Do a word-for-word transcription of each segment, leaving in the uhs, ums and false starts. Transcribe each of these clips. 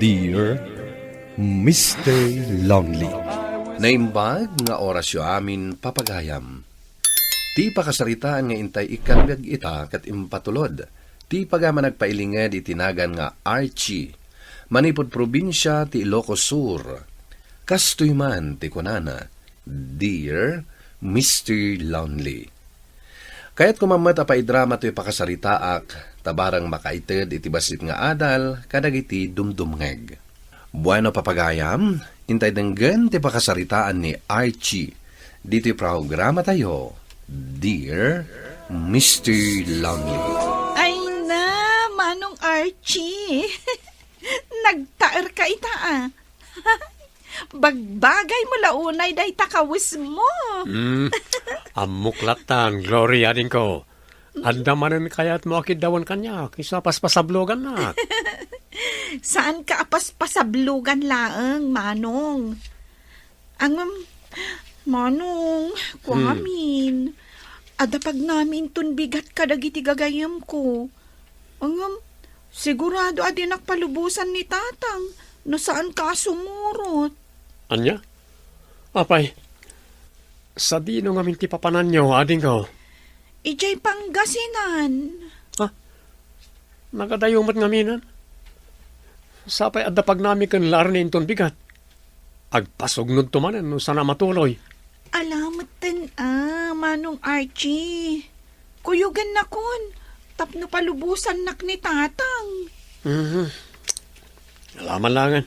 Dear Mister Lonely. Naimbag nga orasyo amin, papagayam. Ti pakasaritaan nga intay ikkanbiag ita ket impatulod ti pagayam a nagpailinged iti nagan nga Archie, manipud probinsia ti Ilocos Sur. Kastoy man ti kunana, "Dear Mister Lonely." Kayatko man met a paidrama toy pakasaritaak, ta barang makaited iti bassit nga adal kadagiti dumdumngeg. Bueno, papagayam, intay denggen ti pakasaritaan ni Archie ditoy programatayo, Dear Mister Lonely. Ay na, Manong Archie. Nagtaerka ita, a. Bagbagaymo la unay dayta kawesmo. Hmm, ammok lattan, Glory, adingko. Adda manen kayatmo a kiddawan kaniak, isu a paspasablogannak. Saanka a paspasablogan laeng, Manong. Ngem, Manong, Hmm. kuamin, adda pagnami inton bigat kadagiti gagayemko. Ngem, sigurado a dinak palubosan ni Tatang no saanka a sumurot. Ania? Apay, sadino ngamin ti papananyo, adingko? Idiay Pangasinan. Ha? Nagadayo met ngaminen? Sapay adda pagnami ken la Arnie inton bigat. Agpasugnodto manen no saan a matuloy. Ala metten a, Manong Archie. Kuyogennakon tapno palubosannak ni Tatang. Mhm. Ala man laengen.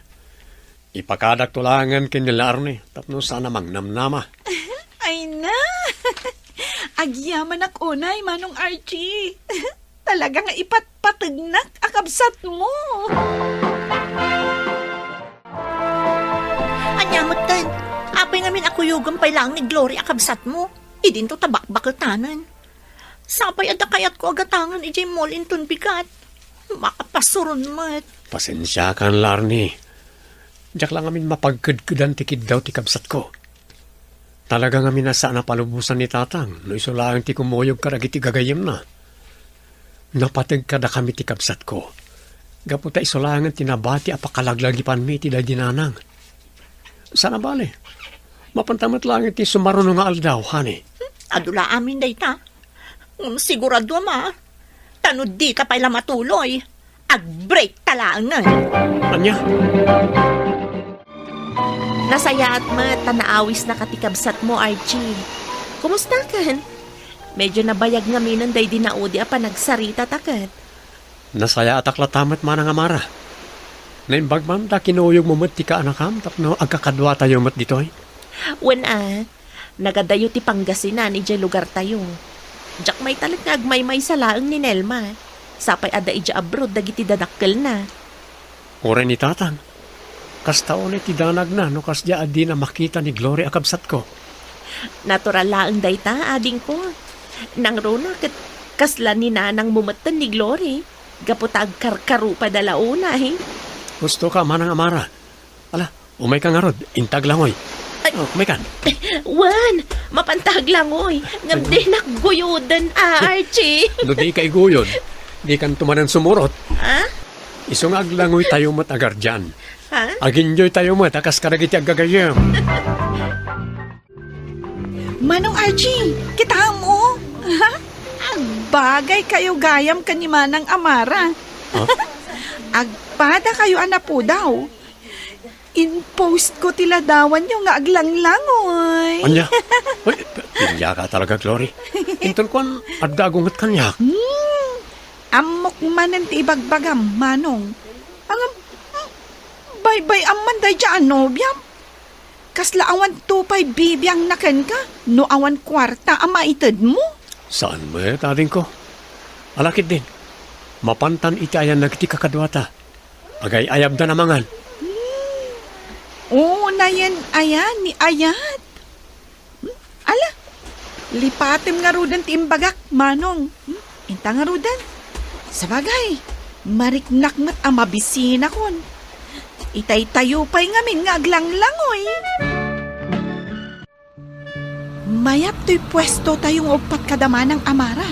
Ipakadakto laengen ken ni la Arnie tapno saan a mangnamnama. Ay na! Agyamanak unay, Manong Archie. Talaga nga ipatpategnak a kabsatmo. Ania metten, apay ngamin a kuyogem pay laeng ni Glory a kabsatmo? Idinto ta bakbaketanen. Sapay adda kayatko a gatangen idiay mall inton bigat. Makapasuron met. Pasensiakan la Arnie. Diak la ngamin mapagkedkedan ti kiddaw ti kabsatko. Talaga ngamin a saan a palubosan ni Tatang no isu laeng ti kumuyog kadagiti gagayyemna. Napateg kadakami ti kabsatko. Gapu ta isu laengen ti nabati a pakalaglagipanmi iti daydi nanang. Saan a bale. Mapanta met laeng iti sumaruno nga aldaw, honey. Adu la amin dayta. Ngem sigurado a ma. Ta no dika pay la matuloy, ag-break ta laengen. Ania? Nasayaat met ta naawisnaka ti kabsatmo, Archie. Kumustakan? Medyo nabayag ngaminen daydi naudi a panagsarita ta ket. Nasayaatak latta met, Manang Amara. Naimbag man ta kinuyogmo met ti kaanakam tapno agkakaduatayo met ditoy. Wen a, nagadayo ti Pangasinan idiay lugartayo. Diak maitalet nga agmaymaysa laeng ni Nelma. Sapay adda idiay abroad dagiti dadakkelna. Uray ni Tatang. Kasta unay ti danagna no kasdiay a dina makita ni Glory a kabsatko. Natural laeng dayta, adingko. Nangruna ket kasla ni nanangmo metten ni Glory, gapu ta agkarkarupada la unay. Husto ka, Manang Amara. Ala, umayka ngarud, inta aglangoy. Ay. Oh, umaykan. Wen, mapanta aglangoy. Ngem dinak guyoden, a, Archie. No dika iguyod, dikanto manen sumurot. Ha? Isu nga aglangoytayo met a guardian. Ha? Aginyoytayo met a kas kadagiti aggagayyem. Manong Archie, kitaem, o. Ha? Agbagaykayo gayam ken ni Manang Amara. Ha? Agpadakayo a napudaw. In-postko ti ladawanyo nga aglanglangoy. Ania? Uy, inyaka talaga, Glory. Inton kuan, adda agunget kaniak. Hmm. Ammok manen ti ibagbagam, Manong. Ngem, hmm, baybay-am man daydiay a nobiam. Kasla awanto pay bibiangna kenka no awan kuarta a maitedmo? Saan met, adingko. Ala ketdin, mapantan iti ayan dagiti kakaduata. Agay-ayabdan a mangan. Hmm. Unayen aya ni ayat. Hmm? Ala, lipatem ngaruden ti imbagak, Manong. Hmm? Inta ngaruden. Sabagay, mariknak met a mabisinakon. Itaytayo pay ngamin nga aglanglangoy. Mayat toy puestotayo nga uppat kada Manang Amara.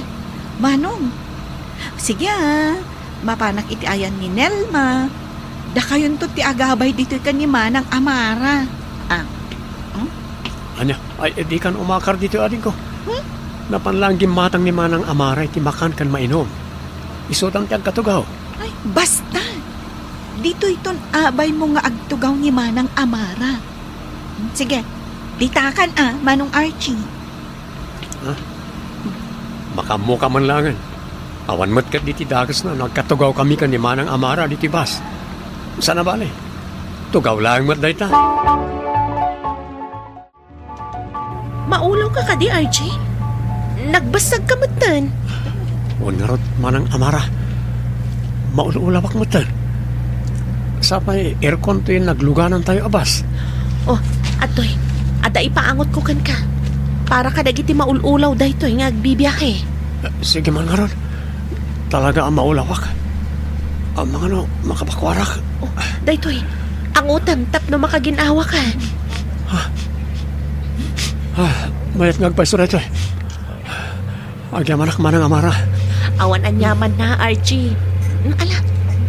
Manong, sige a, mapanak iti ayan ni Nelma. Dakayonto ti agabay ditoy ken ni Manang Amara. Ah. Hmm? Ania? Ay, eh, dikan umakar ditoy, adingko. Hmm? Napan lang gimmatang ni Manang Amara iti makan ken mainom. Isudan ti agkatugaw. Ay, basta. Ditoyton abaymo nga agtugaw ni Manang Amara. Hmm, sige, ditakan a, Manong Archie. Ha? Makaammoka man laengen. Awan met ket diti dakesna no agkatugaw kami ken ni Manang Amara diti bus. Saan a bale? Tugaw laeng met dayta. Maulawka kadi, Archie? Nagbasagka metten. Wen ngarud, Manang Amara. Maul-ulawak metten. Sapay aircon toy nagluganantayo a bus. Oh, adtoy. Adda ipaangotko kenka. Para kadagiti maul-ulaw daytoy nga agbibiahe. Eh, sige man ngarud. Talaga a maulawak. Amangan no makapakuarak. Oh, daytoy. Angotem tapno makagin-awaka. Ah, mayat nga agpayso daytoy. Agyamanak, Manang Amara. Awan aniamanna, Archie. Ala,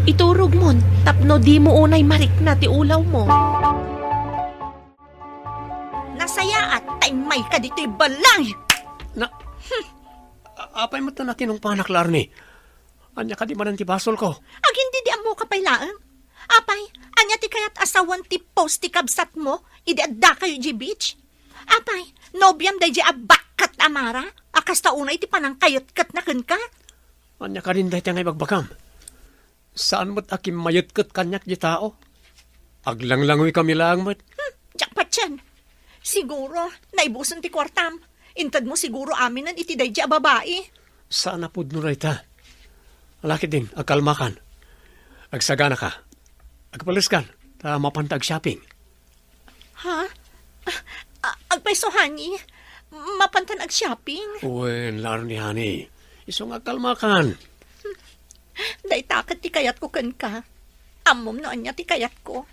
iturogmon tapno dimo unay marikna ti ulawmo. Nasayaat ta immayka ditoy balay! Na, hmm. A-, apay met ta natinungpanak, Larni? Ania kadi manen ti basolko? Agin didi ammoka pay laeng? Apay, ania ti kayat a sawen ti post ti kabsatmo idi addakayo idiay beach? Apay, nobiam daydiay a bakkat a Mara a kasta unay ti panangkayetketna kenka? Ania kadin dayta nga ibagbagam? Saan met a kimmayetket kaniak ti tao? Aglanglangoykami laeng met. Hmm, diak patien. Siguro, naibusen ti kuartam. Intedmo siguro aminen iti daydiay a babai. Saan a pudno dayta. Ala ketdin, agkalmakan. Agsaganaka. Agpaleskan, ta mapanta ag-shopping. Ha? Ah, ah, agpayso, honey. Mapantan ag-shopping? Wen, Larni, honey. Isu nga agkalmakan. Dayta ket ti kayatko kenka. Ammom no ania ti kayatko.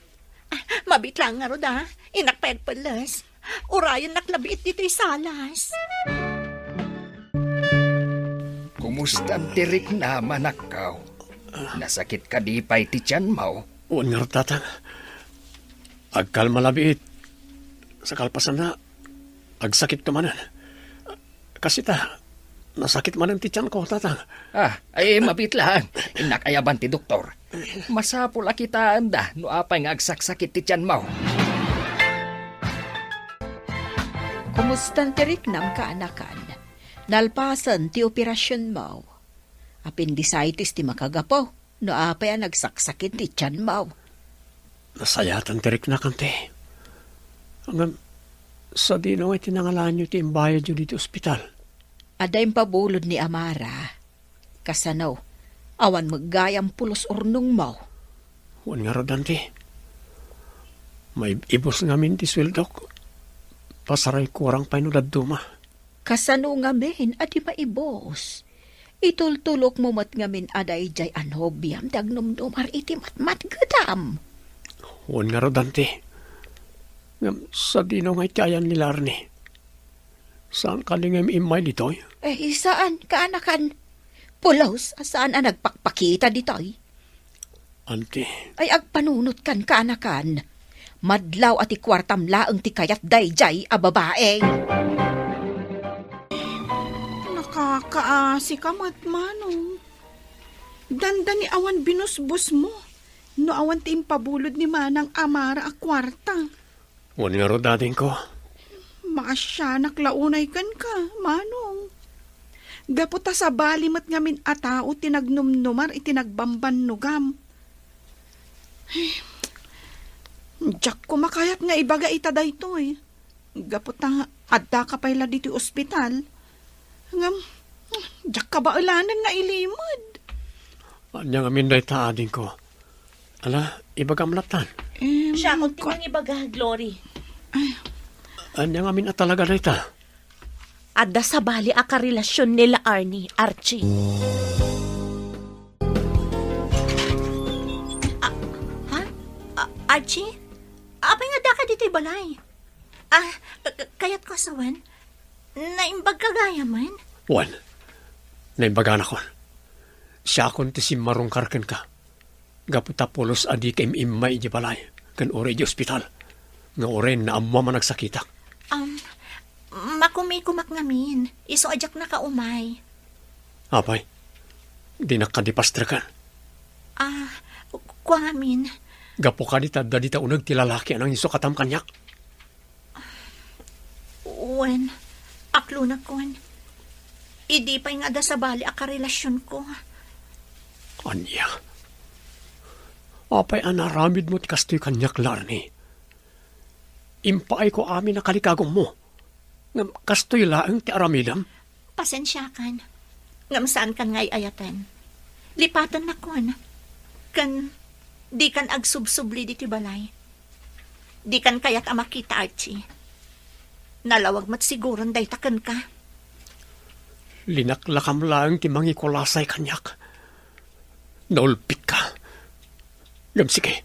Ah, mabiit laeng ngarud a. Innak pay agpelles. Urayennak labiit ditoy salas. Kumustan ti riknam, anakko? Nasakit kadi pay ti tianmo? Wen ngarud, Tatang. Agkalma labiit. Sa kalpasanna, agsakitto manen. Kastoy ta, nasakit manen ti tianko, Tatang. Ah, ay, mabiit laeng. Innak ayaban ti doktor. Masapul a kitaenda no apay nga agsaksakit ti tianmo. Kumustan ti riknam, kaanakan? Nalpasen ti operasionmo. Appendicitis ti makagapu no apay a nagsaksakit ti tianmo. Nasayaatan ti riknak, Auntie. Ngem, sadino ngay ti nangalaanyo ti imbayadyo ditoy ospital? Adda impabulod ni Amara. Kasano? Awan met gayam pulos urnongmo. Wen ngarud, Auntie. Maib-ibus ngamin ti sueldok. Pasarayko rang pay no dadduma. Kasano ngamin a di maibus? Itultulokmo met ngamin a daydiay a nobiam ti agnumnumar iti matmatgedam. Wen ngarud, Auntie. Ngem sadino ngay ti ayan ni Larni? Saan kadi ngay immay ditoy? Eh, saan, kaanakan. Pulos a saan a nagpakpakita ditoy. Auntie. Ay, agpanunotkan, kaanakan. Madlaw a ti kuartam laeng ti kayat daydiay a babai. Nakakaasika met, Manong. Dandani awan binusbosmo no awan ti impabulod ni Manang Amara a kuarta. Wen ngarud, adingko. Maasianak la unay kenka, Manong. Gapu ta sabali met ngamin a tao ti nagnumnumar iti nagbambannogam. Diak koma kayat nga ibaga ita daytoy. Gapu ta addaka pay la ditoy ospital. Ngem, diak kabaelanen nga ilimed. Ania ngamin dayta, adingko? Ala, ibagam latta. Em, Siakon ti ko- mangibaga, Glory. Ania ngamin a talaga dayta? Adda sabali a karelasion ni Larni, Archie. Ah, ha? Ah, Archie? Apay nga addaka ditoy balay? Ah, k-, k-, kayatko a sawen? Naimbagka gayamen? Wen, naimbaganakon. Siakon ti simmarungkar kenka. Gapu ta pulos a dika im-immay idiay balay, ken uray idiay ospital, nga uray naammoam a nagsakitak. Um, makumikumak ngamin, isu a diak nakaumay. Apay, dinak kadi pastreken? Ah, kua ngamin. Gapu kadi ta adda dita uneg ti lalaki a nanginsukatan kaniak? Wen, aklonakon. Idi pay nga adda sabali a karelasionko. Ania? Apay a naaramidmo ti kastoy kaniak, Larni? Impaayko amin a kalikagummo. Ngem kastoy laeng ti aramidem? Pasensiakan. Ngem saankan nga ay-ayaten. Lipatennakon. Ken dikan agsubsubli ditoy balay. Dikan kayat a makita, Archie. Nalawag met siguron dayta kenka. Linaklakam laeng ti mangikulasay kaniak. Naulpitka. Ngem sige,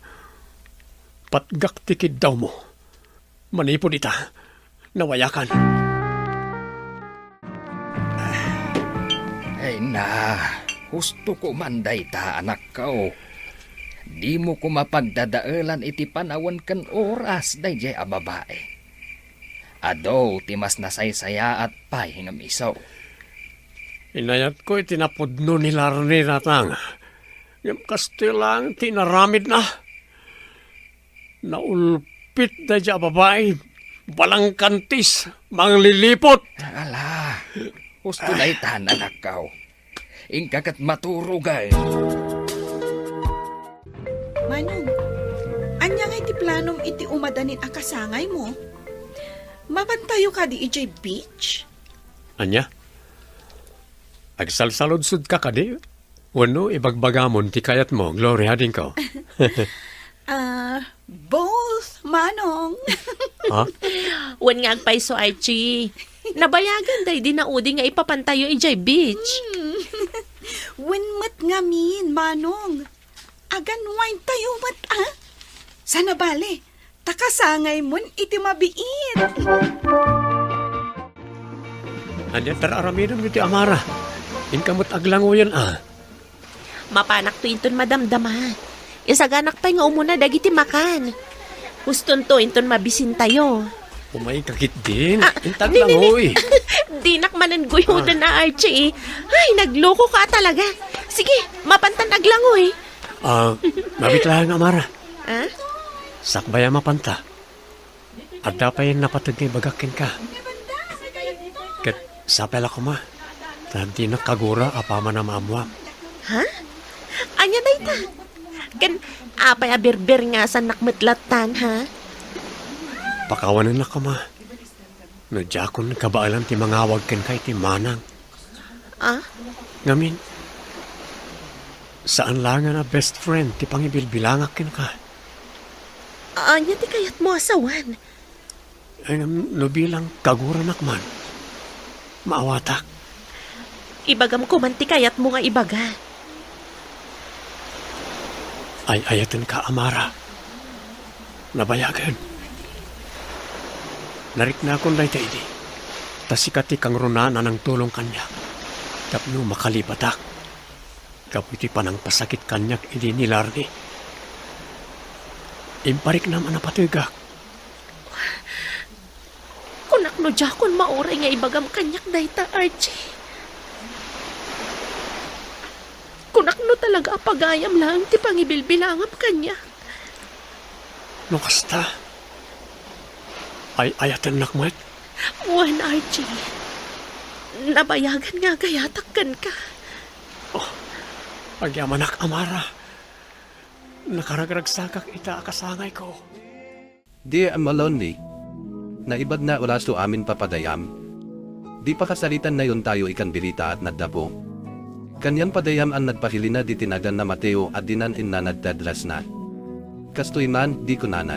patgak ti kiddawmo. Manipud ita, nabayagan. Ay na, husto ko man dayta, anakko. Dimo koma pagdadaelan iti panawen ken oras daydiay a babai. Adu ti mas nasaysayaat pay ngem isu. Inayatko iti napudno ni Larni, Natang. Ngem kastoy laeng ti inaramidna. Naulpit daydiay a babai, balangkantis, manglilipot. Ala, husto daytan, anakko. Inka ket maturogen. Manong, ania ngay ti planom iti umadanin a kasangaymo? Mapantayo kadi idiay beach? Ania? Agsalsaludsodka kadi? Wenno ibagbagamon ti kayatmo, Gloria, dingko? Ah, both, Manong. Ha? Wen nga agpayso, Archie. Nabayagan daydi naudi nga ipapantayo idiay beach. Hmm. Wen met ngamin, Manong. Agan wine tayo met, ah? Sana bale, ta kasangaymon iti mabiit. Ania ti ar-aramidem iti amara? Inka met aglangoyen, ah. Mapanakto inton madamdama. Isaganak pay nga umuna dagiti makan. Hustonto inton mabisintayo. Umay ka ketdin. Ah, inta ni, ni, ni. Aglangoy. Dinak manen guyoden a, Archie. Ay, nagloko ka talaga. Sige, mapantan aglangoy. Ah, mabit laeng, amara. Ah? Sakbay a mapanta. Adda pay napateg nga ibagak kenka. Ket sapay la koma, ta dinak kagura apaman a maammuam. Ha? Ania dayta? Ken apay a birbir nga sannak met lattan, ha? Pakawanennak koma. No diakon kabaelan ti mangawag kenka iti manang. Ah? Ngamin, saan laengen a best friend ti pangibilbilangak kenka. Ania ti kayatmo a sawen? Ay, ngem no bilang kaguranak man, maawatak. Ibagam koma ti kayatmo nga ibaga. Ay-ayatenka, amara. Nabayagen. Nariknakon dayta idi. Ta sika ti kangrunaan a nangtulong kaniak tapno makalipatak gapu iti panangpasakit kaniak idi ni Larni. Impariknam a napategak. Kunak no diakon mauray nga ibagam kaniak dayta, Archie. Kunak no talaga a pagayam laeng ti pangibilbilangam kaniak. No kasta, ay-ayatennak met. Wen, Archie. Nabayagan nga agayatak kenka. Oh, agyamanak, amara. Nakaragragsakak ita a kasangayko. Dear Amaloni, naibagna orasto amin papagayam. Di pakasaritan nayon tayo ikan birita at naddapo. Kanian pagayam an nagpakilina di tinagan na Mateo a dinan inna nagtadrasna. Kastoy man, di kunana.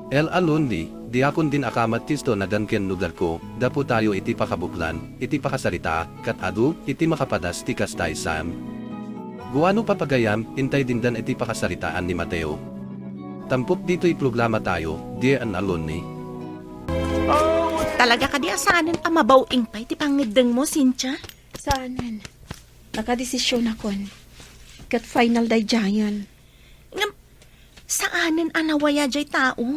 El Alonli, diakon din akamat tisto nagan ken lugarko, dapo tayo iti pakabuklan, iti pakasarita, kat adu, iti makapadas ti kasta isam. Guano papagayam, intay dindan iti pakasaritaan ni Mateo. Tampok ditoy programa tayo, dear an alumni. Talaga kadi a saanen a mabaw-ing pay ti pangngeddengmo, Cynthia? Saanen. Nakadesisyonakon. Ket final daydiayen. Saanen a nawaya jay tao.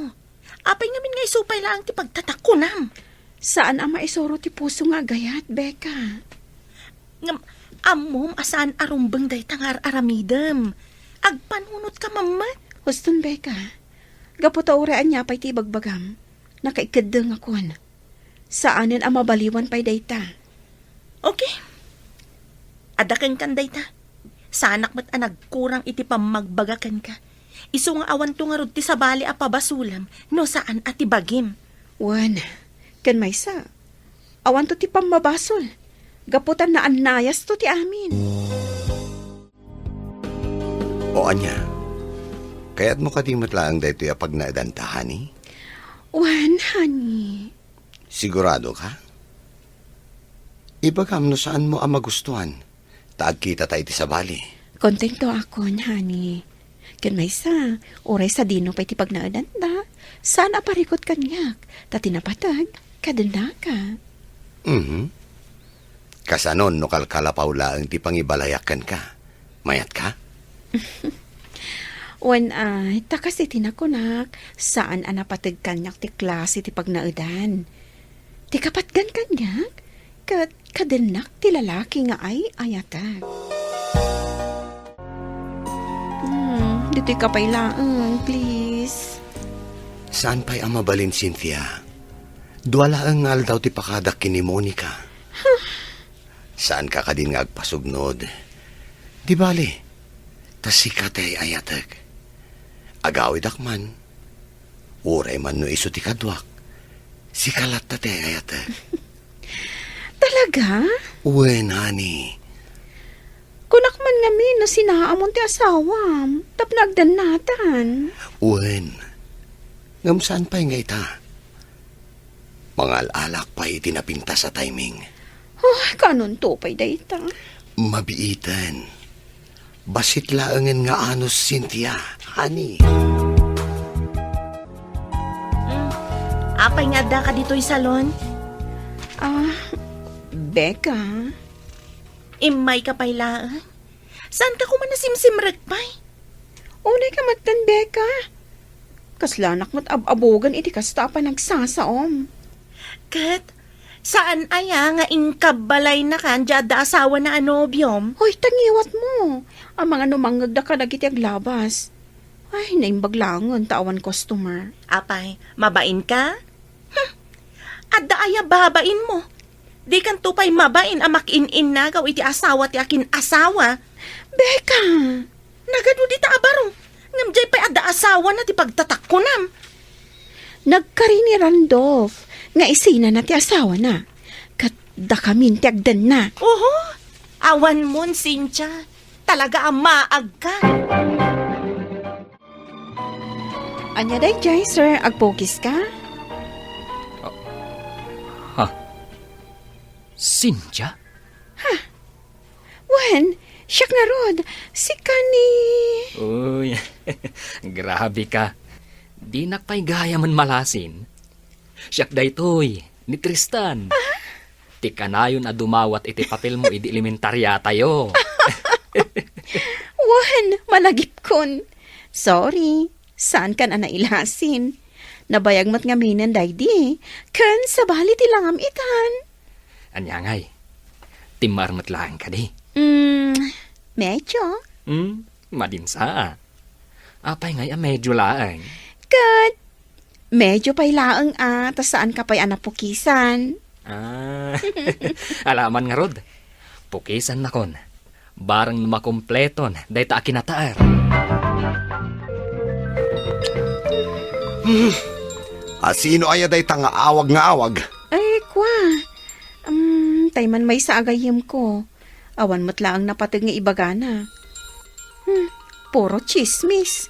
Apay ngamin nga isu pay laeng ti pagtatakkunam? Saan a maisuro ti puso nga agayat, Becca. Ngem, ammom a saan a rumbeng dayta nga ar-aramidem. Agpanunotka met. Huston, Becca. Gapu ta uray ania pay ti ibagbagam, nakaikeddengakon. Saanen a mabaliwan pay dayta. Okay. Adda kenkan dayta. Saanak met a nagkurang iti pammagbaga kenka. Isu nga awanto ngarud ti sabali a pabasolem no saan a ti bagim. Wen, ken maysa, awanto ti pammabasol. Gapu ta naannayasto ti amin. O ania, kayatmo kadi met laeng daytoy a pagnaedanta, honey? Wen, honey. Sigurado ka? Ibagam no saanmo a magustuhan, ta agkitata iti sabali. Kontento akon, honey. Ken maysa, uray sadino pay ti pagnaedanta, saan a parikut kaniak, ta ti napateg, kadennaka. Mhm. Kasanon no kalkalapaw laeng ti pangibalayak kenka? Mayatka? Wen, ay, ta kas iti nakunak, saan a napateg kaniak ti klase ti pagnaedan. Ti kapatgan kaniak, ket kadennak ti lalaki nga ay-ayatek. Hmm, ditoy ka pay laeng, please. Saan pay a mabalin, Cynthia? Dua laeng nga aldaw ti pakadak ken ni Monica. Saanka kadin nga agpasugnod. Di bale, ta sika ti ay-ayatek. Agawidak man, uray man no isu ti kaduak, sika latta ti ay-ayatek. Talaga? Wen, honey. Kunak man ngamin no sinaamon ti asawam, tapno agdennatan. Wen. Ngem saan pay nga ita? Mangal-alak pay iti napintas a timing. Oh, kanonto pay dayta? Mabiiten. Bassit laengen nga anus, Cynthia, honey. Mm. Apay nga addaka ditoy salon? Ah, Becca. Immayka pay laeng? Saanka koma nasimsimrek pay? Unayka metten, Becca. Kaslanak met ab-abogen iti kasta a panagsasaom. Ket, saan aya nga inkabbalaynakan diay adda asawana a nobiom? Hoy, ta ngiwatmo. Amangan no mangngegda kadagiti aglabas. Ay, naimbag laengen ta awan customer. Apay, mabainka? Hmm. Adda aya babainmo? Dikanto pay mabain a makiin-innagaw iti asawa ti akin-asawa. Becca! Nagadu dita a baro, ngem diay pay adda asawana ti pagtatakkunam. Nagkari ni Randolph nga isinana ti asawana, ket dakamin ti agdenna. Oho, awanmon, Cynthia. Talaga a maagka. Ania daydiay, sir? Agpukiska? Ha? Cynthia? Ha? Wen, siak ngarud, sika ni... Uy, grabe ka. Dinak pay gayamen malasin. Siak daytoy, ni Tristan. Ah? Ti kanayon a dumawat iti papelmo idi elementariatayo. Wen, malagipkon. Sorry, saankan a nailasin. Nabayag met ngaminen daydi, ken sabali ti langam itan. Ania ngay? Timmar met laeng kadi? Mm, medyo. Mm, madinsa. Apay ngay a medyo laeng? Ket medyo pay laeng a, ta saanka pay a napukisan. Ah, alaman ngarud. Pukisannakon. Bareng no makumpleton dayta a kinataer. Hmm. A sino aya dayta nga awag nga awag? Ay, kwa. Um, tay man maysa a gayyemko. Awan met laeng napateg nga ibagana. Hmm, puro tsismis.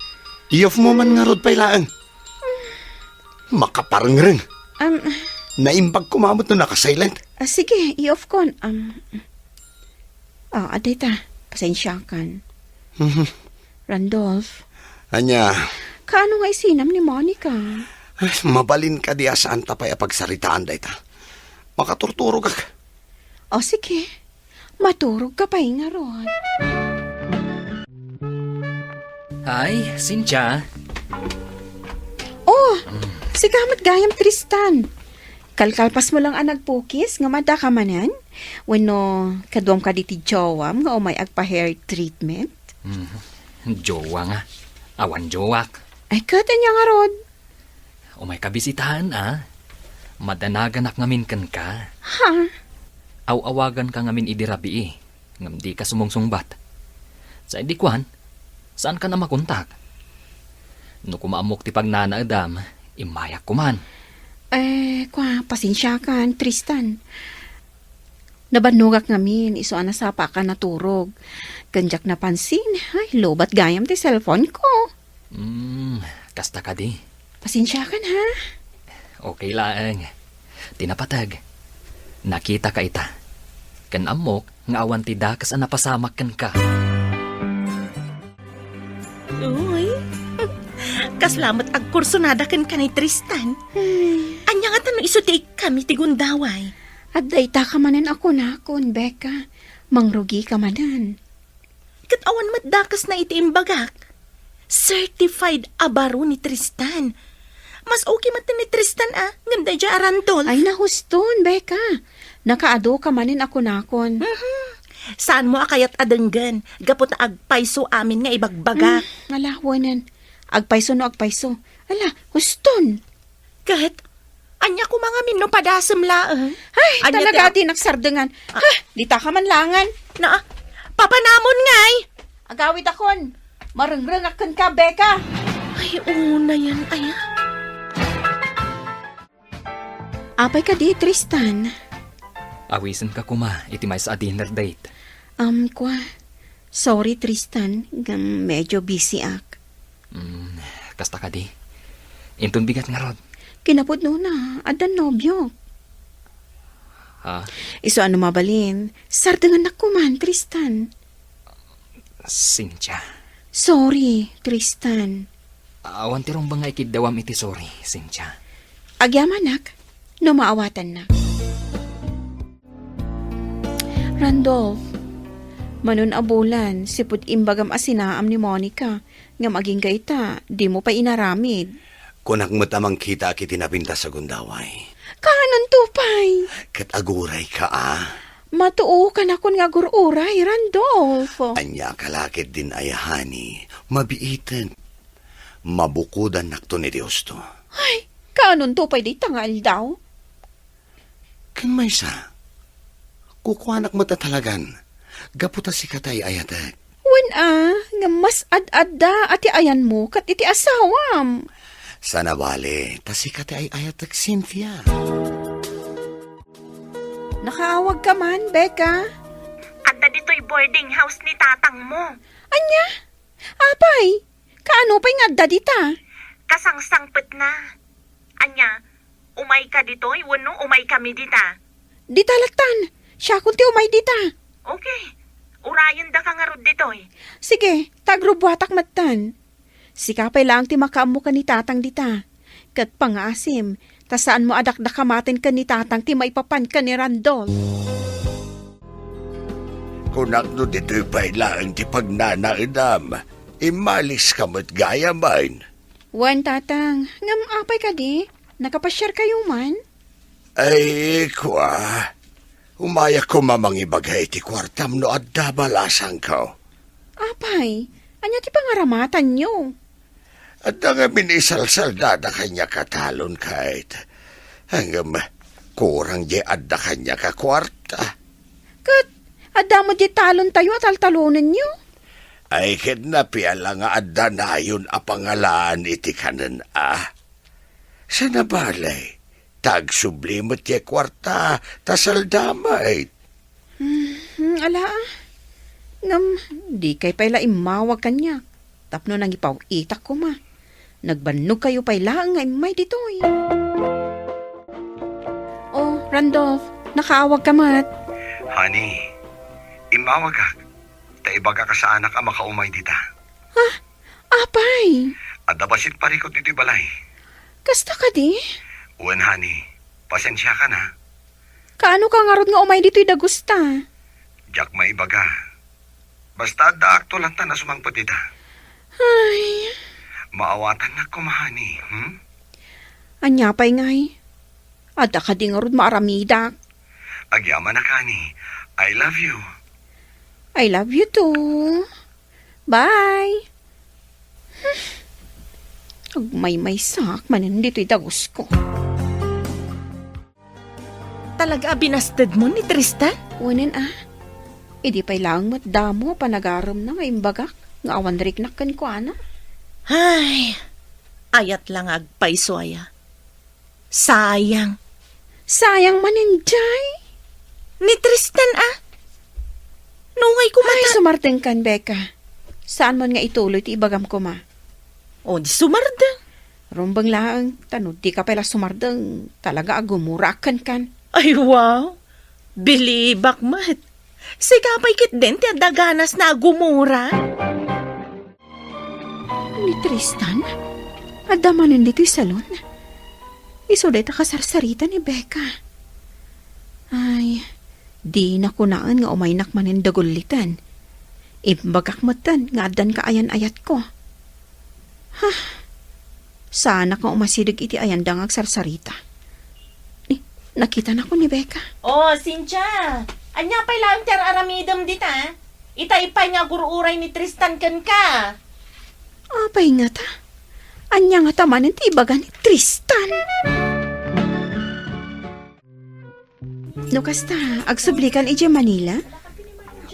I-off-mo man ngarud pay laeng. Makaparengreng. Um, Naimbag koma met no naka-silent. Ah, sige, i-off kon. Um, ah, adda ita. Pasensiakan. Mhm. Randolph. Ania? Kaano nga isinam ni Monica? Ay, mabalin kadi a saanta pay a pagsaritaan dayta. Makaturturogak. O, sige. Maturogka pay ngarud. Hi, Cynthia. Oh, sika met gayam, Tristan. Kalkalpasmo lang a nagpukis ngem addaka manen? Wenno kaduam kadi ti jowam nga umay agpa-hair treatment? Hmm, jowa nga. Awan jowak. Ay, ket ania ngarud? Umay kabisitaen, a? Madanaganak ngamin kenka. Ha? Aw-awaganka ngamin idi rabii, ngem dika sumungsungbat. Sa idi kuan, saankan a makontak. No koma ammok ti pagnanaedam, immayak koman. Eh, kua, pasensiakan, Tristan. Nabannogak ngamin, isu a nasapaka naturog. Ken diak napansin, ay, lobat gayam ti cellphone ko. Hmm, kasta kadi. Pasensiakan, ha? Okay laeng. Ti napateg, nakitaka ita. Ken ammok nga awan ti dakes a napasamak kenka. Uy, kasla met agkursunada kenka ni Tristan. Hmm. Ania ngata no isu ti ikkam iti gundaway? Adda itaka manen a kunakon, Becca. Mangrugika manen. Ket awan met dakesna iti imbagak. Certified a baro ni Tristan. Mas okay met ni Tristan, a, ngem daydiay a Randolph. Ay, nahuston, Becca. Nakaadu ka manen a kunakon. Mhm. Saanmo a kayat a denggen, gapu ta agpayso amin nga ibagbagak. Hmm, ala, wen. Agpayso no agpayso. Ala, huston. Ket, ania koma ngamin no padasem laeng? Ay, ania ti talaga ag- ti nagsardengan. Ah. Ha, ditaka man langan. Na, papanamon ngay? Agawidakon. Marengrengak kenka, Becca. Ay, unayen, aya. Apay kadi, Tristan? Awisenka koma iti maysa a dinner date. Um, kua, sorry, Tristan, ngem medyo busy ak. Mm, kasta kadi. Inton bigat ngarud. Kinapudnona, addan nobiok. Ha? Isu a no mabalin, sardengennak koman, Tristan. Cynthia. Sorry, Tristan. Awan ti rumbeng nga ikiddawam iti sorry, Cynthia. Agyamanak, no maawatannak. Randolph, manon a bulan, sipud imbagam a sinaam ni Monica, ngem agingga ita, dimo pay inaramid. Kunak met a mangkitaak iti napintas a gundaway. Kaanonto pay? Ket agurayka, a? Matuokanakon nga agur-uray, Randolph. Ania ka la ketdin aya, honey? Mabiitek. Mabukodannakto ni Diosto. Ay, kaanonto pay dayta nga aldaw? Ken maysa, kukuanak met a talagan, gapu ta sika ti ay-ayatek. Wen a, nga mas ad-adda a ti ayanmo ket iti asawam. Sana bale, ta sika ti ay-ayatek, Cynthia. Nakaawagka man, Becca? Adda ditoy boarding house ni tatangmo. Ania? Apay, kaano pay nga adda dita? Kasangsangpetna. Ania, umayka ditoy wenno umaykami dita? Dita lattan. Siakon ti umay dita. Okay. Urayendaka ngarud ditoy. Sige, ta agrubbuatak metten. Sika pay laeng ti makaammo ken ni Tatang dita. Ket pangngaasim, ta saanmo a dakdakamaten ken ni Tatang ti maipapan ken ni Randolph. Kunak no ditoy pay laeng ti pagnanaedam, immaliska met gayamen. Wen, Tatang, ngem apay kadi? Nakapasiarkayo man? Ay, kua, umayak koma mangibaga iti kuartam no adda balasangko. Apay, ania ti pangaramatanyo? Adda ngamin isalsaldada kaniak a talon, Kate. Ngem kurang diay adda kaniak a kuarta. Ket adda met diay talontayo a taltalonenyo? Ay, ket napiala nga adda nayon a pangalaan iti kanen a. Sana bale, ta agsubli met ti kuarta, ta salda met. Hmm, ala, a. Ngem, dikay pay la immawag kaniak tapno nangipaw-itak koma. Nagbannogkayo pay laeng nga immay ditoy. Oh, Randolph, nakaawagka met. Honey, immawagak, ta ibagak a saanak a makaumay dita. Ha? Apay? Adda bassit parikut ditoy balay. Kasta kadi? Wen, honey, pasensiakan, a. Kaano ka ngarud nga umay ditoy dagusta? Diak maibaga. Basta addaakto lattan a sumangpet dita. Ay. Maawatannak koma, honey, hmm? Ania pay ngay? Adda kadi ngarud maaramidak? Agyamanak, honey. I love you. I love you too. Bye. Hmm. Agmaymaysaak manen ditoy dagusko. Talaga a binastedmo ni Tristan? Wen a. Idi pay laeng met damo a panagaremna nga imbagak nga awan riknak kenkuana. Ay, ayat la nga agpayso aya. Sayang. Sayang manen jay? Ni Tristan a? Nungay koma. Ay, ta- sumardengkan, Becca. Saanmon nga ituloy ti ibagam koma? O, di sumardeng. Rumbeng laeng, ta no dika pay la sumardeng, talaga a gumuraak kenkan. Ay, wow! Bilibak met. Sika pay ketdin ti adda ganasna a gumura. Ni Tristan? Adda manen ditoy salon? Isu dayta kasarsarita ni Becca. Ay, dina kunaen nga umaynak manen dagulliten. Imbagak metten nga addan kaayan-ayatko. Ha? Saanak nga umasideg iti ayanda nga agsarsarita. Eh, nakitanako ni Becca. Oh, Cynthia! Ania pay laeng ti ar-aramidem dita? Itay pay nga agur-uray ni Tristan kenka. Apay ngata? Ania ngata manen ti ibaga ni Tristan? No kasta, agsublikan idiay Manila?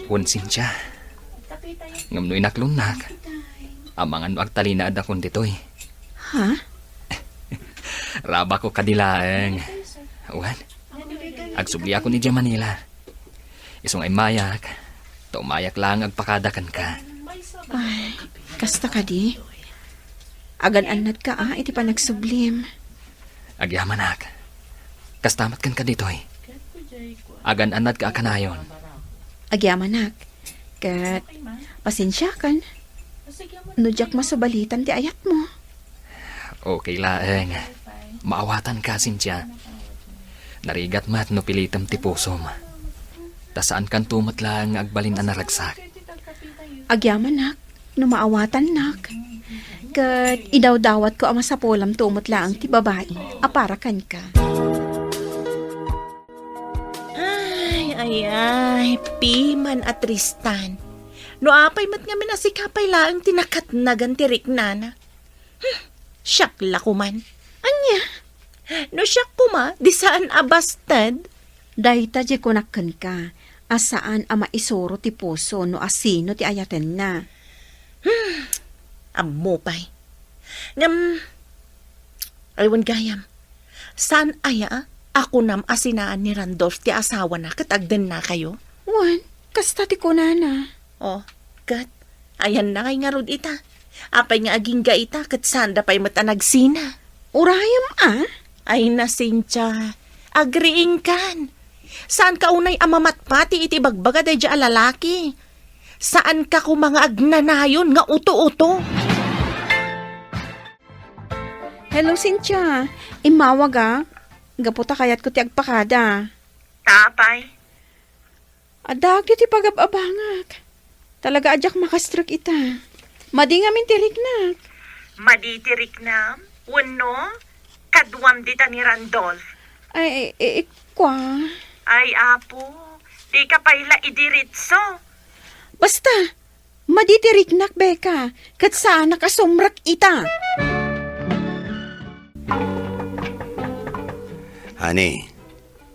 Wen, Cynthia. Ngem no inaklonnak, amangan no agtalinaedakon ditoy. Ha? Rabakko kadi laeng. Wen, agsubliakon idiay Manila. Isu nga immayak, ta umayak laeng agpakada kenka. Ay, kasta kadi? Agan-annadka a iti panagsublim. Agyamanak. Kasta met kenka ditoy. Agan-annadka a kanayon. Agyamanak. Ket pasensiakan no diak masubalitan ti ayatmo. Okay laeng. Maawatanka, Cynthia. Narigat met no pilitem ti pusom. Ta saankanto met laeng nga agbalin a naragsak. Agyamanak, no maawatannak, ket idawdawatko a masapulamto met laeng ti babai a para kenka. Ay, ay, ay, piman a Tristan. No apay met ngamin a sika pay laeng ti nakatnagan ti riknana. Hmm, siak la koman. Ania? No siak koma, di saan a basted? Dayta diay kunak kenka, a saan a maisuro ti puso no asino ti ayatenna. Hmm, ammo pay. Ngem, ay wen gayam, saan aya a kunam a sinaan ni Randolph ti asawana ket agdennakayo? Wen, kasta ti kunana. Oh, ket ayanna ngay ngarud ita? Apay nga agingga ita ket saanda pay met a nagsina? Urayem a? Ay, na, Cynthia, agriingkan. Saanka unay a mamatpati iti ibagbaga daydiay a lalaki. Saanka koma nga agnanayon nga uto-uto. Hello, Cynthia. Immawagak. Gapu ta kayatko ti agpakada. Ta apay? Adda ket ti pagab-abangak. Talaga a diak makastrek ita. Madi ngamin ti riknak. Madi ti riknam? Wenno, kaduam dita ni Randolph? Ay, i-, i-, kua. Ay, Apo, dika pay la idiritso. Basta, madi ti riknak, Becca, ket saanak a sumrek ita. Honey,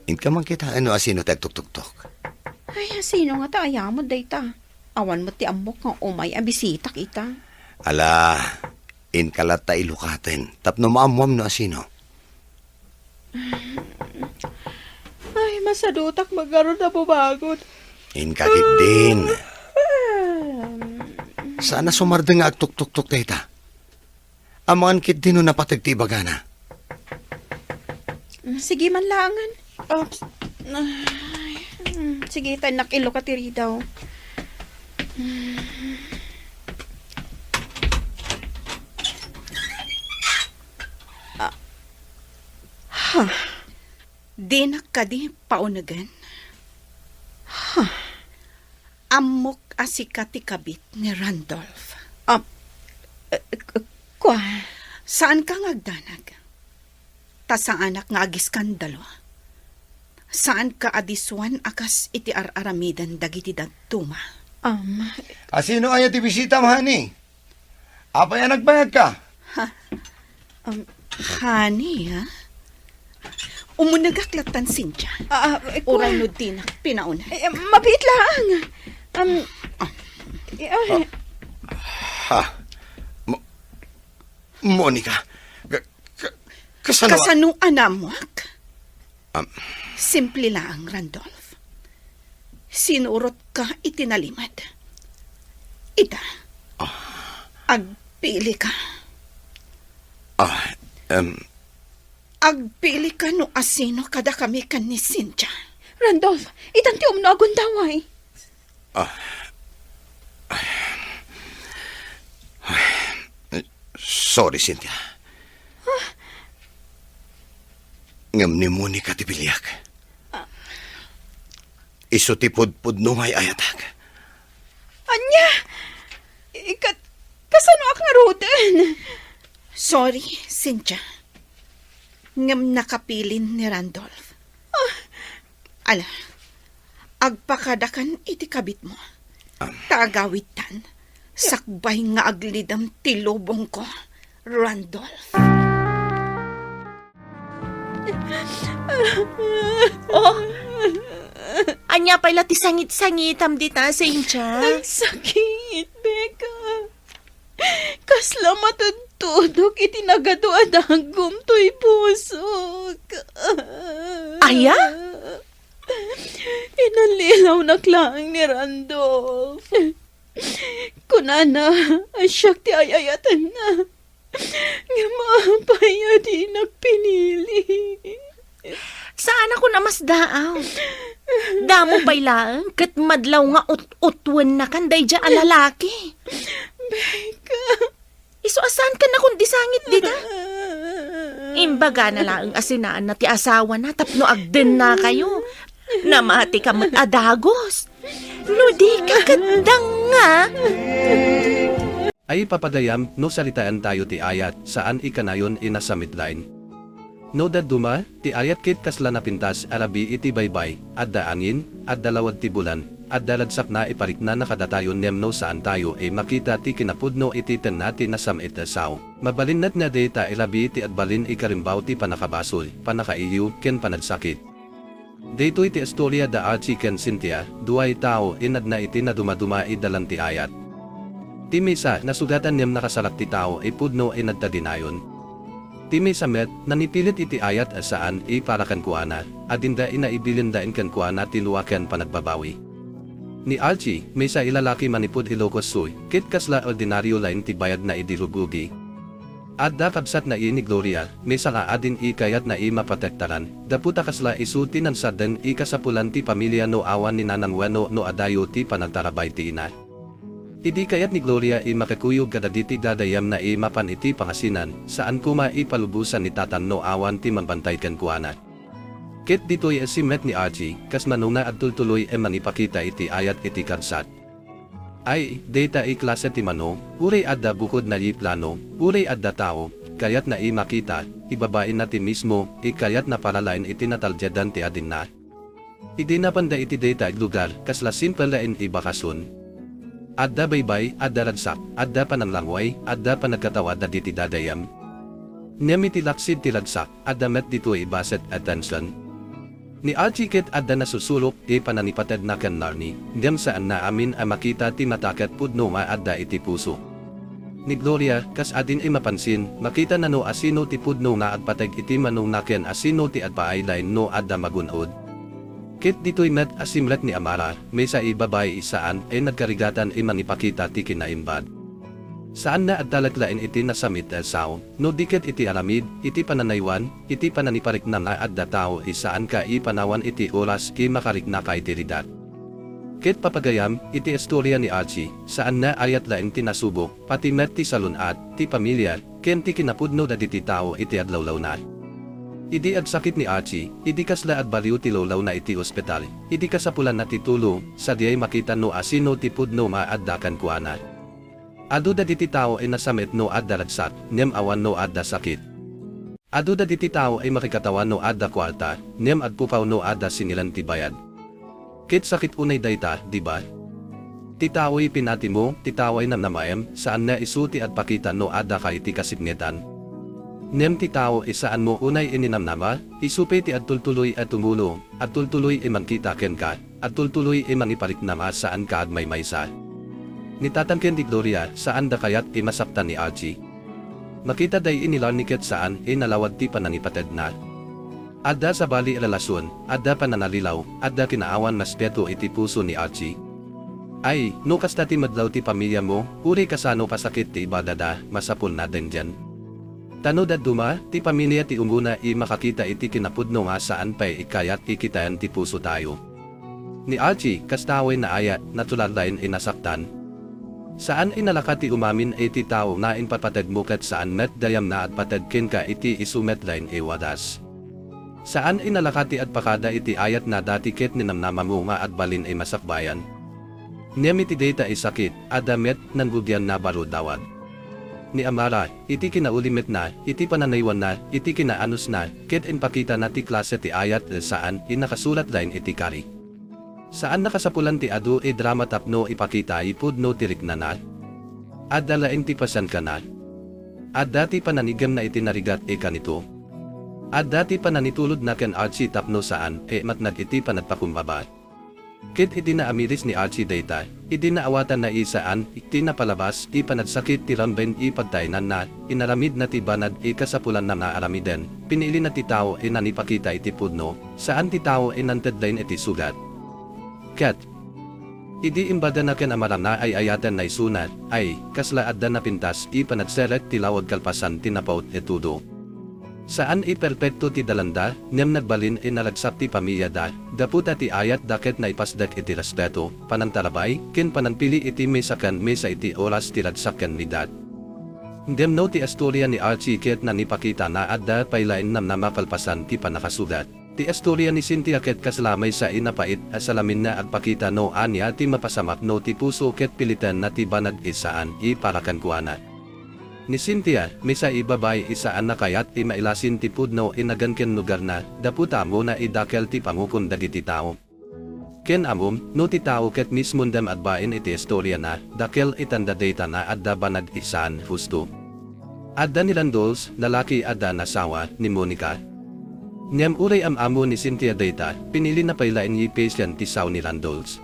inka man kitaen no asino ti agtuktuktok. Ay, asino ngata aya met dayta? Awan met ti ammok nga umay a bisitak ita. Ala, inka latta ilukaten tapno maammuam no asino. Ay, masadutak met ngarud a bumangon. Inka ketdin. Saan a sumardeng nga agtuktuktok dayta. Amangan ketdi no napateg ti ibagana. Mm, sige man laengen. Oops. Ay, mm, sige, ta innak ilukat ti ridaw. Mm. Ah. Ha. Dinak kadi paunegen? Ha. Ammok a sika ti kabit ni Randolph. Ah, eh, eh, Pa, saanka nga agdanag. Ta saanak nga agiskandalo. Saanka a disuan a kas iti ar-aramiden dagiti dadduma. Am, Asino aya ti bisitam, honey? Apay a nagbayagka? Ha? Um, honey, ha? Umunegak lattan, Cynthia. Ah, ah, eh, Uray ku- no dinak pinauna. Eh, eh, mabiit lang. Um, Ah. eh, ah, Ha? Mo- Monica? Ka- ka- kasano? Kasano a naammoak? Am. Simple laeng, Randolph. Sinurotka iti nalimed. Ita, Ah. agpilika. Ah, em. Agpilika no asino kadakami ken ni Cynthia. Randolph, itan ti umno a gundaway. Ah. Sorry, Cynthia. Ngem ni Monica ti biliak. Isu ti pudpudno nga ay-ayatak. Ania? Ikat, kasanoak ngaruden? Sorry, Cynthia. Ngem nakapilin ni Randolph. Ah. Ala, agpakadakan iti kabitmo. Ah. Ta agawidtan, sakbay nga aglidem ti lubongko, Randolph. Oh, ania pay la ti sangit-sangitam dita, Cynthia? Nagsakit, Becca. Kasla matudtudok iti nagadu a dagum toy pusok. Aya? Inallilawnak laeng ni Randolph. Kunana a siak ti ay-ayatenna. Ngem apay a dinak pinili? Saanakon a masdaaw. Damo pay laeng ket madlaw nga ut-utwennakan daydiay a lalaki. Becca. Isu a saan ken nakon di sangit dita. Imbagana laeng a sinaanna ti asawana tapno agdennakayo. Namatika met a dagus. No di ka ket danga. Ay, papagayam, no salitaentayo ti ayat, saan ikanayon inasamit laeng. No dadduma, ti ayat ket kasla napintas a labi iti baybay, adda angin, adda lawag ti bulan, adda ragsakna ipariknana kadatayo ngem no saantayo a makita ti kinapudno iti tenna ti nasam-it a sao. Mabalinna nga dayta a labi ti agbalin ikarimbaw ti pannakabasol, pannakaiyu, ken panagsakit. Daytoy ti istoria da Archie ken Cynthia, dua a tao a nadna iti nadumaduma a dalan ti ayat. Ti maysa, nasugatan ngem nakasalak ti tao a pudno a nagtaginayon. Ti maysa met, nangipilit iti ayat a saan a para kenkuana, a dinda a naibilin laeng kenkuana ti lua ken panagbabawi. Ni Archie, maysa a lalaki manipud Ilocos Sur, ket kasla ordinario laeng ti bayagna idi rugugi. Adda kabsatna a ni Gloria, maysa nga adda a kayatna a maprotektaran, gapu ta kasla isu ti nasadeng a kasapulan ti pamilya no awan ni nanang wenno no adayo ti panagtarabay ti ina. Idi kayat ni Gloria a makakuyog kadagiti gagayyemna a mapan iti pangasinan, saan koma a palubosan ni tatang no awan ti magbantay kenkuana. Ket ditoy a simrek ni Archie, kas mano nga agtultuloy a mangipakita iti ayat iti kabsat. Ay, dayta a klase ti mano, uray adda bukod a plano, uray adda tao, kayatna a makita, ibabainna ti mismo a kayatna para laeng iti nataldedan ti adingna. Idi napanda iti dayta a lugar, kasla simple laeng a bakasion. Adda baybay, adda ragsak, adda pananglangway, adda panagkatawa dagiti gagayyem. Ngem iti laksid ti ragsak, adda met ditoy a bassit a tension. Ni Archie ket adda nasusurok a panangipatedna ken Narnie, ngem saanna amin a makita ti mata ket pudno nga adda iti puso. Ni Gloria, kas adda a mapansin, makitana no asino ti pudno nga agpateg iti manongna ken asino ti agpaay laeng no adda magun-od. Ket ditoy met a simrek ni Amara, maysa a babai a saan a nagkarigatan a mangipakita ti kinaimbag. Saanna a talek laeng iti nasam-it a sao, no di ket iti aramid, iti pananaywan, iti panangiparikna nga adda tao a saanka a panawan iti oras a makariknaka iti rigat. Ket papagayam, iti istoria ni Archie, saanna ayat laeng ti nasubok, pati met ti salun-at, ti pamilya, ken ti kinapudno dagiti tao iti aglawlawna. Idi agsakit ni Archie, idi kasla agbaliw ti lawlawna iti ospital, idi kasapulanna ti tulong, sadiay makita no asino ti pudno nga adda kenkuana. Adu dagiti tao a nasamet no adda ragsak, ngem awan no adda sakit. Adu dagiti tao a makikatawan no adda kuarta, ngem agpukaw no adda sinilen ti bayad. Ket sakit unay dayta, di ba? Ti tao a pinatimo, ti tao a namnamaem, saan nga isu ti agpakita no adda kari ti kasipngetan. Ngem ti tao a saanmo unay a namnama, isu pay ti agtultuloy a tumulong, agtultuloy a mangkita kenka, agtultuloy a mangipariknam a saanka agmaymaysa. Ni Tatang ken ni Gloria, saanda kayat a masaktan ni Archie. Makita dayta ni Larnie ket saan a nalawag ti panangipatedna. Adda sabali a relasion, adda pananalilaw, adda kinaawan a respeto iti puso ni Archie. Ay, no kasta ti medlaw ti pamiliamo, uray kasano kasakit ti ibagada, masapulna daydiay. Ta no dadduma, ti pamilia ti umuna a makakita iti kinapudno nga saan pay a kayat a kitaen ti pusotayo. Ni Archie, kasta a naayat, natural laeng a nasaktan. Saan a nalaka ti umamin a ti tao nga impapatedmo ket saan met gayam nga agpateg kenka iti isu met laeng a wagas. Saan a nalaka ti agpakada iti ayatna dati ket ni namnamamo nga agbalin a masakbayan. Ngem iti dayta a sakit, adda met nangrugian nga barudawag. Ni Amara, iti kinaulimetna, iti pananaywanna, iti kinaanusna, ket impakitana ti klase ti ayat a saan a nakasulat laeng iti kari. Saan a kasapulan ti adu a drama tapno ipakita a pudno ti riknana. Adda laeng ti pasiensiana. Adda ti pananiggemna iti narigat a kanito. Adda ti panangitulodna ken Archie tapno saan a matnag iti panagpakumbaba. Ket idi naamiris ni Archie dayta, idi naawatanna a saan ti napalabas a panagsakit ti rambeng a pagtaenanna, inaramidna ti banag a kasapulanna nga aramiden, pinilina ti tao a nangipakita iti pudno, saan ti tao a nangted laeng iti sugat. Ket, idi imbagana ken Amara nga ay-ayatenna isuna, ay, kasla adda napintas a panagserrek ti lawag kalpasan ti napaut a tudo. Saan a perpekto ti dalanda, ngem nagbalin a naragsak ti pamiliada, gapu ta ti ayatda ket naipasdek iti respeto, panangtarabay, ken panangpili iti maysa ken maysa iti oras ti ragsak ken bigat. Ngem no ti istoria ni Archie ket nangipakita nga adda pay laeng namnama kalpasan ti pannakasugat. Ti istoria ni Cynthia ket kasla maysa a napait a salamin nga agpakita no ania ti mapasamak no ti puso ket pilitenna ti banag a saan a para kenkuana. Ni Cynthia, maysa a babai a saan a kayat a mailasin ti pudno a nagan ken lugarna, gapu ta ammona a dakkel ti pangukom dagiti tao. Ken ammom, no ti tao ket mismon dem agbain iti istoriana, dakkel a tanda dayta nga adda banag a saan husto. Adda ni Randolph, lalaki a naasawa ni Monica. Ngem uray am-ammo ni Cynthia dayta, pinilina pay laeng a patient ti sao ni Randolph.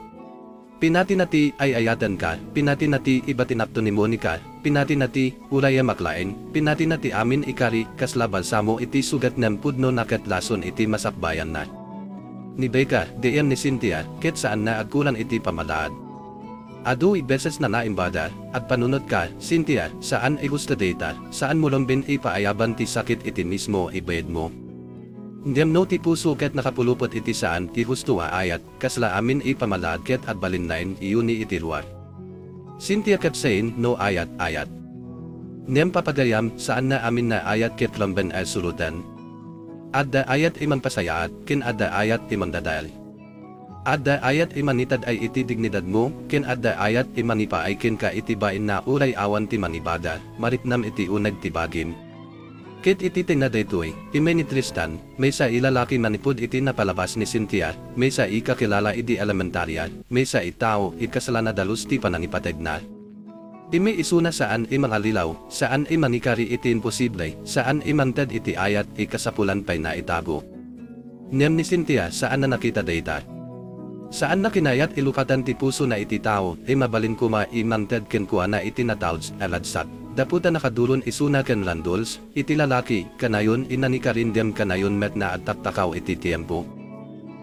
Pinatina ti ay-ayatenka, pinatina ti ibatinakto ni Monica, pinatina ti urayemak laeng, pinatina ti amin a kari kasla balsamo iti sugatna, pudnona ket lason iti masakbayanna. Ni Becca, diay ni Cynthia, ket saan nga agkulang iti pamalaad. Adu a besesna nga imbaga, agpanunotka, Cynthia, saan a husto dayta, saanmo rambeng a paayaban ti sakit iti mismo a bayadmo. Ngem no ti puso ket nakapulupot iti saan a husto a ayat, kasla amin a pamalaad ket agbalin laeng a yuni iti ruar. Cynthia kept saying, "No ayat, ayat." Ngem papagayam, saan nga amin nga ayat ket rambeng a suroten. Adda ayat a mangpasayaat, ken adda ayat a mangdadael. Adda ayat a mangitad-ay iti dignidadmo, ken adda ayat a mangipaay kenka iti bain nga uray awan ti mangibaga, mariknam iti uneg ti bagim. Ket iti tengnga daytoy, immay ni Tristan, maysa a lalaki manipud iti napalabas ni Cynthia, maysa a kakilala idi elementaria, maysa a tao a kasla nadalus ti panangipategna. Immay isuna saan a mangallilaw, saan a mangikari iti imposible, saan a mangted iti ayat a kasapulan pay nga itago. Ngem ni Cynthia, saan a nakita dayta. Saan a kinayat a lukatan ti pusona iti tao a mabalin koma a mangted kenkuana iti natauds a ragsak. Gapu ta nakaduron isuna ken Randolph, iti lalaki, kanayon a nangikari ngem kanayon met nga agtaktakaw iti tiempo.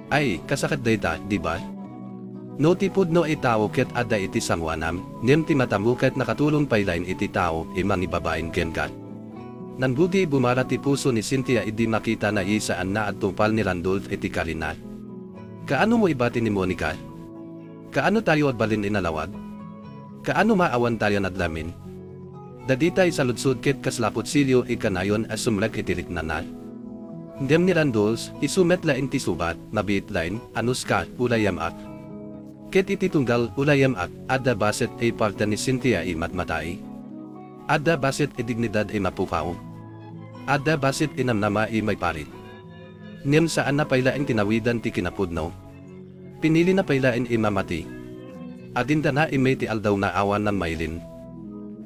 Ay, kasakit dayta, di ba? No ti pudno a tao ket adda iti sangoanam, ngem ti matamo ket nakatulong pay laeng iti tao a mangibabain kenka. Nangrugi a bumara ti puso ni Cynthia idi makitana a saan nga agtungpal ni Randolph iti karina. Kaano mo ibati ni Monica? Kaano tayo agbalin a nalawag? Kaano maawan tayo nga aglamin? Dagita a saludsod ket kasla kutsilio a kanayon a sumrek iti riknana. Ngem ni Randolph, isu met laeng ti subat, nabiit laeng, "Anuska, urayemak." Ket iti tunggal ulayemak, adda bassit a parte ni Cynthia a matmatay. Adda bassit a dignidad a mapukaw. Adda bassit a namnama a maiparit. Ngem saanna pay laeng tinawidan ti kinapudno. Pinilina pay laeng a mamati. Adintana immay ti aldawna awan mailin.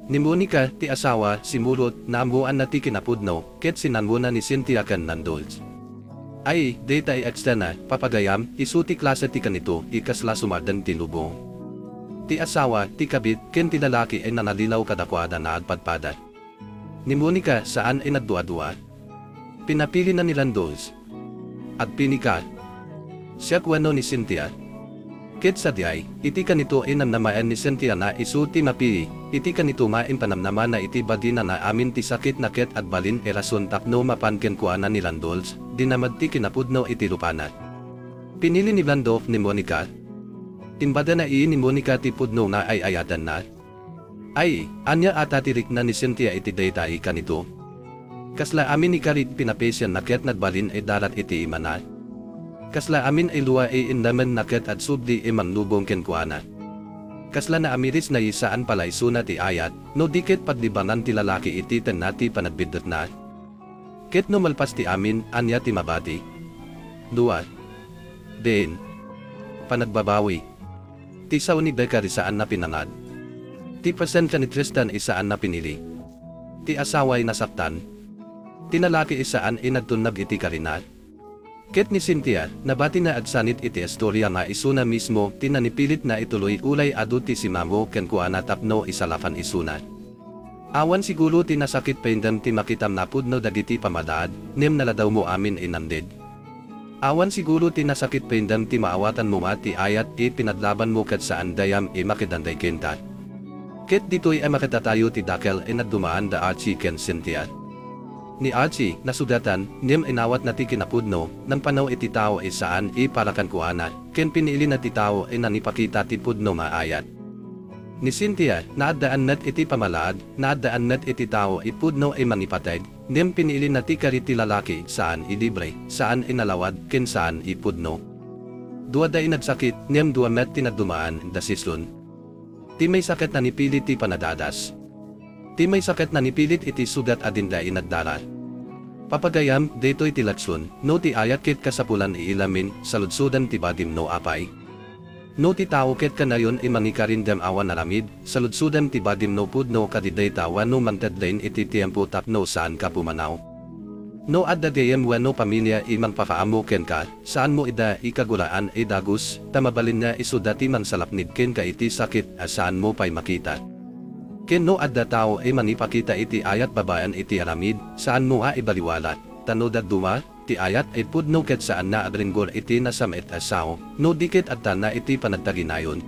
Ni Monica, ti asawa, simurot, naammoanna ti kinapudno, ket sinanmona ni Cynthia ken Landolph. Ay, dayta a eksena, papagayam, isu ti klase ti kanito, a kasla sumardeng ti lubong. Ti asawa, ti kabit, ken ti lalaki a nanalilaw kadakuada naagpadpada. Ni Monica, saan a nagduadua. Pinapilina ni Landolph. Agpinika. Siak wenno ni Cynthia. Ket sadiay, iti kanito a namnamaen ni Cynthia nga isu ti mapili, iti kanito nga impanamnamana iti bagina nga amin ti sakitna ket agbalin a rason tapno mapan kenkuana ni Landolph, dinamed ti kinapudno iti lupana. Pinili ni Landolph ni Monica. Imbagana ni Monica ti pudno nga ay-ayatenna. Ay, ania a ti rikna ni Cynthia iti dayta a kanito? Kasla amin a karit pinapasianna ket nagbalin a darat iti imana. Kasla amin a lua a innemenna ket agsubli a manglubong kenkuana. Kasla naamiris nga saan pay la isuna ti ayat, no di ket paglibangan ti lalaki iti tenna ti panagbiddutna. Ket no malpas ti amin, ania ti mabati? Dua. Diin. Panagbabawi. Ti sao ni Becca a saan a pinangad. Ti presensia ni Tristan a saan a pinili. Ti asawa a nasaktan. Ti lalaki a saan a nagtunnag iti karina. Ket ni Cynthia, nabatina agsanit iti istoria nga isuna mismo ti nanipilit nga ituloy ulay adu ti simammo kenkuana tapno isalakan isuna. Awan siguro ti nasakit paindem ti makitam nga pudno dagiti pamalaad, ngem naladawmo amin a nanded. Awan siguro ti nasakit paindem ti maawatanmo nga ti ayat a pinaglabanmo ket saan gayam a makidanday kenta. Ket ditoy a makitatayo ti dakkel a nagdumaan da Archie ken Cynthia. Ni Archie, nasugatan, ngem inawatna ti kinapudno, nangpanaw iti tao a saan a para kenkuana, ken pinilina ti tao a nangipakita ti pudno nga ayat. Ni Cynthia, naaddaan met iti pamalaad, naaddaan met iti tao a pudno a mangipateg, ngem pinilina ti karit ti lalaki, saan a libre, saan a nalawag, ken saan a pudno. Duada a nagsakit, ngem dua met ti nagdumaan a desisyon. Ti maysa ket nanipilit ti panadadas. Ti maysa ket nanipilit iti sugat a dinda inagdara. Papagayam, daytoy ti leksion, no ti ayat ket kasapulan a ilamin, saludsodem ti bagim no apay. No ti tao ket kanayon a mangikarindem awan aramid, saludsodem ti bagim no pudno kadi dayta wenno mangted laeng iti tiempo tapno saanka pumanaw. No adda gayyem wenno pamilia a mangpakaammo kenka, saanmo ida a kaguraan a dagus, ta mabalinna isuda ti mangsalaknib kenka iti sakit a saanmo pay makita. Ken no adda tao a mangipakita iti ayat babaen iti aramid, saanmo a ibaliwala, ta no dadduma, ti ayat a pudno ket saanna agringgor iti nasam-it a sao, no di ket addanna iti panagtarinayon.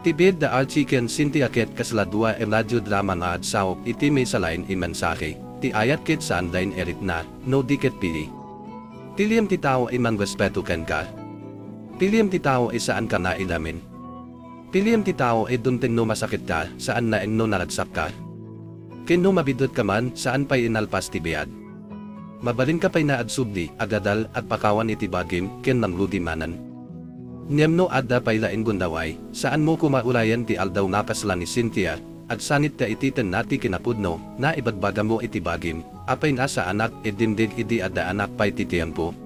Ti biag da Archie ken Cynthia ket kasla dua a radiodrama nga agsao iti maysa laeng a mensahe, ti ayat ket saan laeng a rikna, no di ket pili. Piliem ti tao a mangrespeto kenka. Piliem ti tao a saanka nga ilamin. Piliem ti tao a dumteng no masakitka, saan laeng no naragsakka. Ken no mabiddutka man, saan pay a nalpas ti biag. Mabalinka pay nga agsubli, agadal, agpakawan iti bagim, ken mangrudi manen. Ngem no adda pay laeng gundaway, saanmo koma ulayen ti aldaw nga kasla ni Cynthia, agsanitka iti tenna ti kinapudno, nga ibagbagamo iti bagim, apay nga saanak a dimdeg idi addaanak pay ti tiempo.